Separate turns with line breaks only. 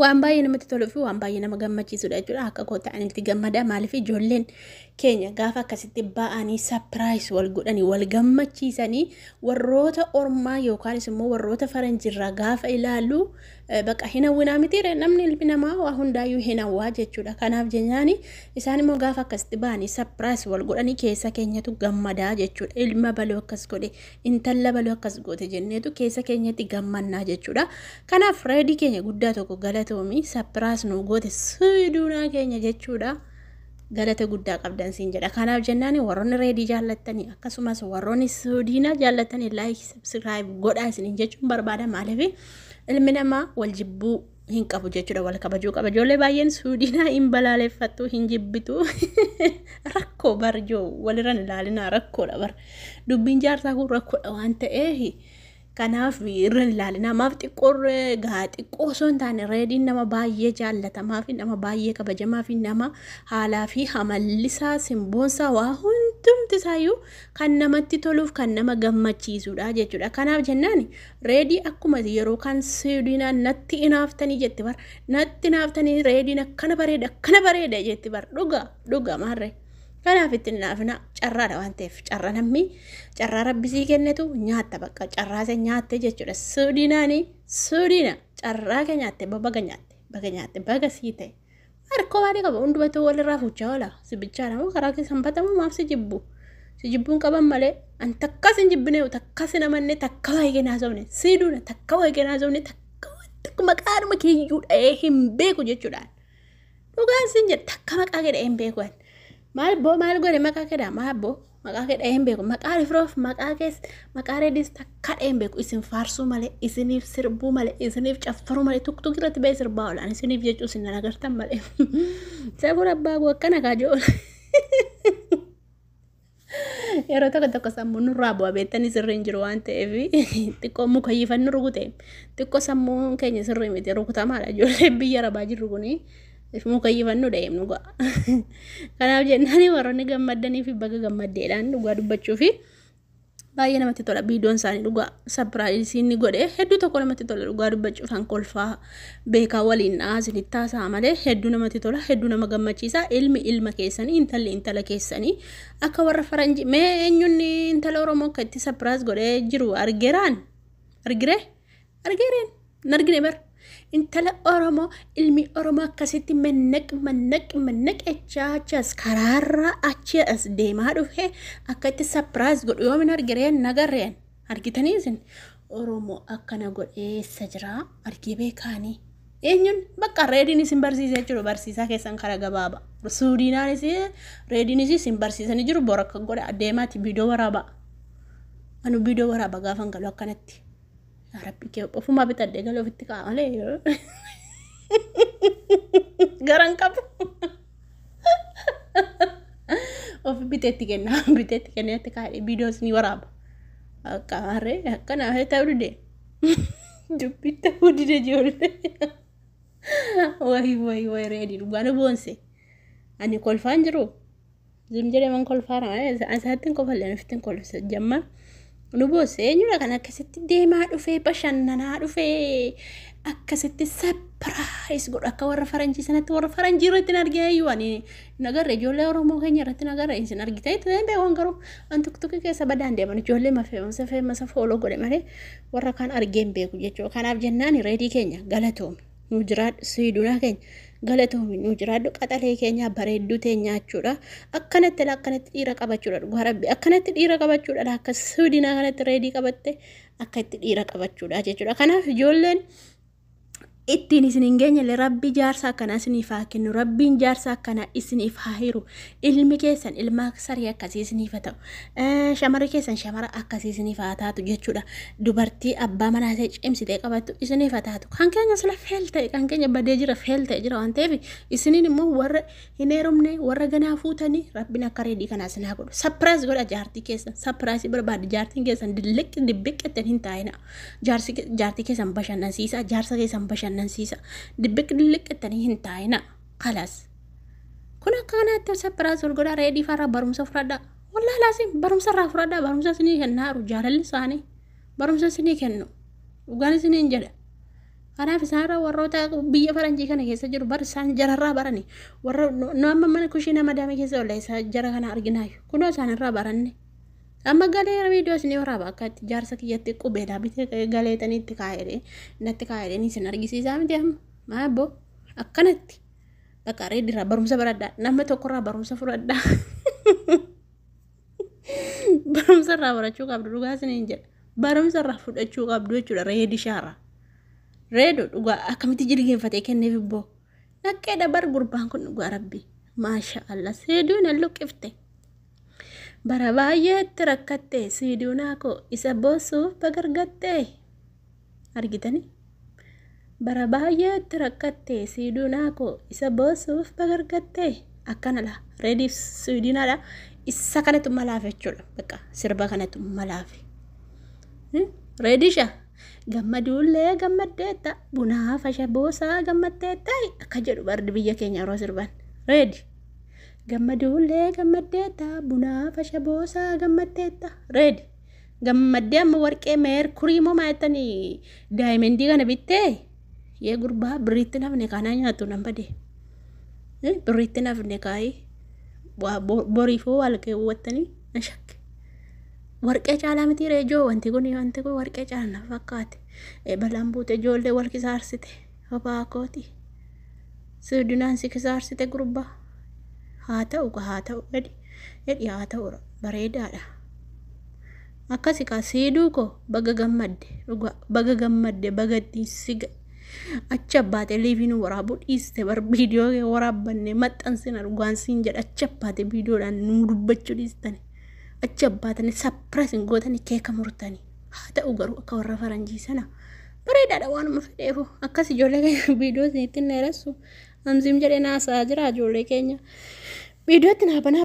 Waan baay'ee namatti toluu fi waan baay'ee nama gammachiisudha jechuudha. Akka koo ta'anitti gammada. Maaliif ijoolleen keenya gaafa akkasitti ba'anii surprise wal godhanii wal gammachiisanii warroota ormaa yookaanis immoo warroota faranjiirraa gaafa ilaallu bakka hin hawwinaa mitiire, namni ilmi namaa waa hundaayyuu hin hawwaa jechuudha. Kanaaf jennaani isaan immoo gaafa akkasitti ba'anii surprise wal godhanii keessa keenyatu gammadaa jechuudha. Ilma baluu akkas godhe, intala baluu akkas goote jenneetu keessa keenyatti gammannaa jechuudha. Kanaaf Reedii keenya guddaa tokko galatoomii, surprise nu goote suuduunaa keenya jechuudha. Galata guddaa qabdan siin jedha. Kanaaf jennaan warroonni Reedii jaallattanii akkasumas warroonni suudiinaa jaallattanii like, subscribe godhaa isiniin jechuun barbaada. Maaliif ilmi namaa wal jibbuu hin qabu jechuudha. Wal kabajuu qaba. Ijoollee baay'een suudiinaa hin balaaleffattu, hin jibbitu. Rakkoo barjoo walirra hin ilaalinaa, rakkoodha bar. Dubbiin jaarsaa kun rakkoodha waan ta'eef kanaaf irra hin ilaalinaa. Maaf xiqqoo gaa xiqqoo osoo hin taane Reediin nama baay'ee jaallatamaa fi nama baay'ee kabajamaa fi nama haalaa fi amallisaa, simboonsaa, waa hundumti isaayyuu kan namatti toluuf kan nama gammachiisudha jechuudha. Kanaaf jennaan Reedii akkuma yeroo kan suudiinaan natti inaaftanii jetti bar, natti inaaftanii Reediin akkana bareeda akkana bareeda jetti bar, dhuga dhuga maarree. Kanaaf ittiin inaafina, carraadha waan ta'eef, carraa namni carraa rabbisii kennetu nyaatta, bakka carraa isa nyaatte jechuudha. Suudiinaani suudiina carraa kee nyaatte, baga nyaatte, baga nyaatte, baga sii ta'e. Harkoo baadii qaba hundumatu walirraa fuuchaa oola. Si bichaa nama karaa keessan batamu maaf si jibbu? Si jibbuun qaban malee an takkas hin jibbine, takkas hin amanne, takka waa'ee kee naasofne si duuna, takka waa'ee kee naasofne, takka maqaadhuma keeyyuu dha'ee hin beeku jechuudhaan. Dhugaan sin jedha, takka maqaa kee dha'ee hin beeku. Maal boo, maal godhe maqaa kee dha, maal boo maqaa kee dha'ee hin beeku, maqaa rifroof, maqaa kees, maqaa Reediis takka dha'ee hin beeku. Isin faarsuu malee, isiniif sirbuu malee, isiniif caffaruu malee, tuktuk irratti ba'ee sirbaa oolan isiniif jechuu isin nan agartan malee. Safuun abbaa koo akkana kaajoo. Yeroo tokko tokko sammuun nurraa bu'a beektanii, sirrii hin jiru waan ta'eef xiqqoo mukayyifannu rukute, xiqqoo sammuun keenya sirrii miti, rukutamaadha. Ijoolleen biyya arabaa jirru kuni mukayyifannu deemnu ga'a. Kanaaf jennaan warroonni gammaddanii fi baga gammaddeedhaan dhugaa dubbachuu fi baay'ee namatti tola viidiyoon isaanii, dhugaa surprise inni godhe hedduu tokko namatti tola. Dhugaa dubbachuuf han kolfaa beekaa waliin dhahaa isinitti haasa'a malee hedduu namatti tola, hedduu nama gammachiisa. Ilmi ilma keessanii, intalli intala keessanii akka warra faranjii. Mee eenyuun intala Oromoo akka itti surprise godhee jiru argeeraan argiree argeereen hin argine bar. Intala Oromoo, ilmi Oromoo akkasitti mannaq mannaq mannaq jechaa achas karaarraa achi as deemaa dhufe akka itti surprise godhu yoomin argireen nagarreen argitanii isin? Oromoo akkana godheessa jira argee beekaanii. Eenyuun bakka Reediin isin barsiisee jiru, barsiisaa keessan kara gabaaba. Suudiinaanis Reediinis isin barsiisanii jiru, bor akka godha deemaati viidiyoo waraabaa. Anu viidiyoo waraaba gaafan galu akkanatti. Rabbi kee ofumaa bitadhee galee ofitti ka'a malee garan qabu. Of biteetti kenna, biteetti kenneetti kaa'ee viidiyoos ni waraaba. Akka harree akkana ta'uu dide. Dubbii ta'uu dide ijoollee. Wayi wayi wayi, Reedii dhugaa nu boonse. Ani kolfaan jiru. Zim jedhee man kolfaara malee isaatti hin kofallee, ofitti hin kolfisa jamma. Nu boonse. Eenyudha kan akkasitti deemaa dhufee, bashannanaa dhufee, akkasitti surprise godhu akka warra faranjii sanatti? Warra faranjii irratti hin argee iyyuu ani hin agarre, ijoollee Oromoo keenya irratti hin agarre. Isin argitanii hin beekan garuu an tuktukii keessa badaan deeman ijoollee mafeemsa feemasa follow godhe malee warra kaan argee hin beeku jechuudha. Kanaaf jennaan Reedii keenya galatoomi, nu jiraadhu. Siidunaa keenya galatoomi, nu jiraadhu. Qaxalee keenya bareedduu teenya jechuudha. Akkanatti akkanatti dhiira qabachuudha, dhugaa rabbi akkanatti dhiira qabachuudha. Akka suudinaa kanatti Reedii qabatte akka itti dhiira qabachuudha jechuudha. Kanaaf ijoolleen ittiin isin hin geenyelle rabbi jaarsa akkanaa isiniif haa kennu, rabbiin jaarsa akkanaa isiniif haa hiru. Ilmi keessan ilma sarii akkasii isiniif haa ta'u, shamarri keessan shamara akkasii isiniif haa taatu jechuudha. Dubartii abbaa manaa ishee cimsitee qabattu isiniif haa taatu. Kan keenya sila fail ta'e, kan keenya badee jira, fail ta'e jira waan ta'eef isiniin immoo warra hin heerumne, warra ganaa fuutanii, rabbiin akka Reedii kanaa isin haa godhu. Surprise godha jaartii keessan, surprise barbaade jaartiin keessan, dilliqqi dibbiqqetten hin taa'ina. Jaartii keessan bashannansiisa, jaarsa keessan bashannansiisa, dibbiq dilliqqettanii hin taa'ina. Kalas kun akka kanaatti surprise ol godha. Reedii farra barumsa fudhadha, wallaahi laasim barumsa irraa fudhadha. Barumsa isinii kennaaru, jaalalli isaanii barumsa isinii kennu, dhugaan isiniin jedha. Kanaaf isaanirraa warroota biyya faranjii kana keessa jiru bar isaan jararraa barani. Warra nu amma mana kushiina madaamii keessa olle isa jara kana arginaayu. Kunoo isaanirraa baranne. Amma galee viidiyoo isinii waraaba akka itti jaarsa kiyyatti qubeelaa bitee galeetanii itti kaa'ee natti kaa'ee isin argisiisaa miti amma. Maa abboo akkanatti. Bakka reedirraa barumsa baradhaa. Nama tokkorraa barumsa fudhadhaa. Barumsa irraa barachuu qabdu dhugaa isiniin jedha. Barumsa irraa fudhachuu qabdu jechuudha reedishaarraa. Reedu dhugaa akkamitti jilgeenfatee kenneef ibboo. Naqqeedha bar gurbaan kun dhugaa rabbi. Maasha Allah seeduun hin luqqifte. Bara baay'eetti rakkatte siiduunaa koo isa boossuuf bagargatte. Argitanii? Bara baay'eetti rakkatte siiduunaa koo isa boossuuf bagargatte. Akkana laa reediif siiduunaadha. Isa kanatu malaaf jechuudha. Bakka sirba kanatu malaaf. Reedisha gammaduullee gammaddeetta bunaa fasha boosaa gammaddeetta akka jedhu bardi biyya keenya yeroo sirban. Reedi gammaduullee gammaddeetta bunaa fasha boosaa gammaddeetta. Reedi gammaddee amma warqee meerkurii moo maattanii daayimendii kana bittee yee gurbaa birriitti nafne kanaa nyaatu nan badee. Birriitti nafne kaayii boriifoo wal keewwattanii na shakke. Warqee caalaa miti reejoo wanti kun warqee caalaa na fakkaate. Balaan buute ijoollee wal kisaarsite kophaa kooti. Suudinaan si kisaarsite gurbaa. Haa ta'u haa ta'u gadi jedhi haa ta'u bareedaadha. Akkasi kaa siiduu koo baga gammadde dhugaa baga gammadde baga ittiin si achi abbaate liivii nu waraabuu dhiiste bar viidiyoo kee waraabbanne maxxansina dhugaan siin jedha achi abbaate viidiyoodhaan nu dubbachuu dhiistani. Achi abbaatanii sappiras hin gootanii keeka murtanii. Haa ta'u garuu akka warra faranjii sana bareedaadha waanuma fedheefu. Akkas ijoollee keenya viidiyoo isinitti hin dheeressu. Amsiim jedhee naasaa jira ijoollee keenya. Viidiyootti naa banaa.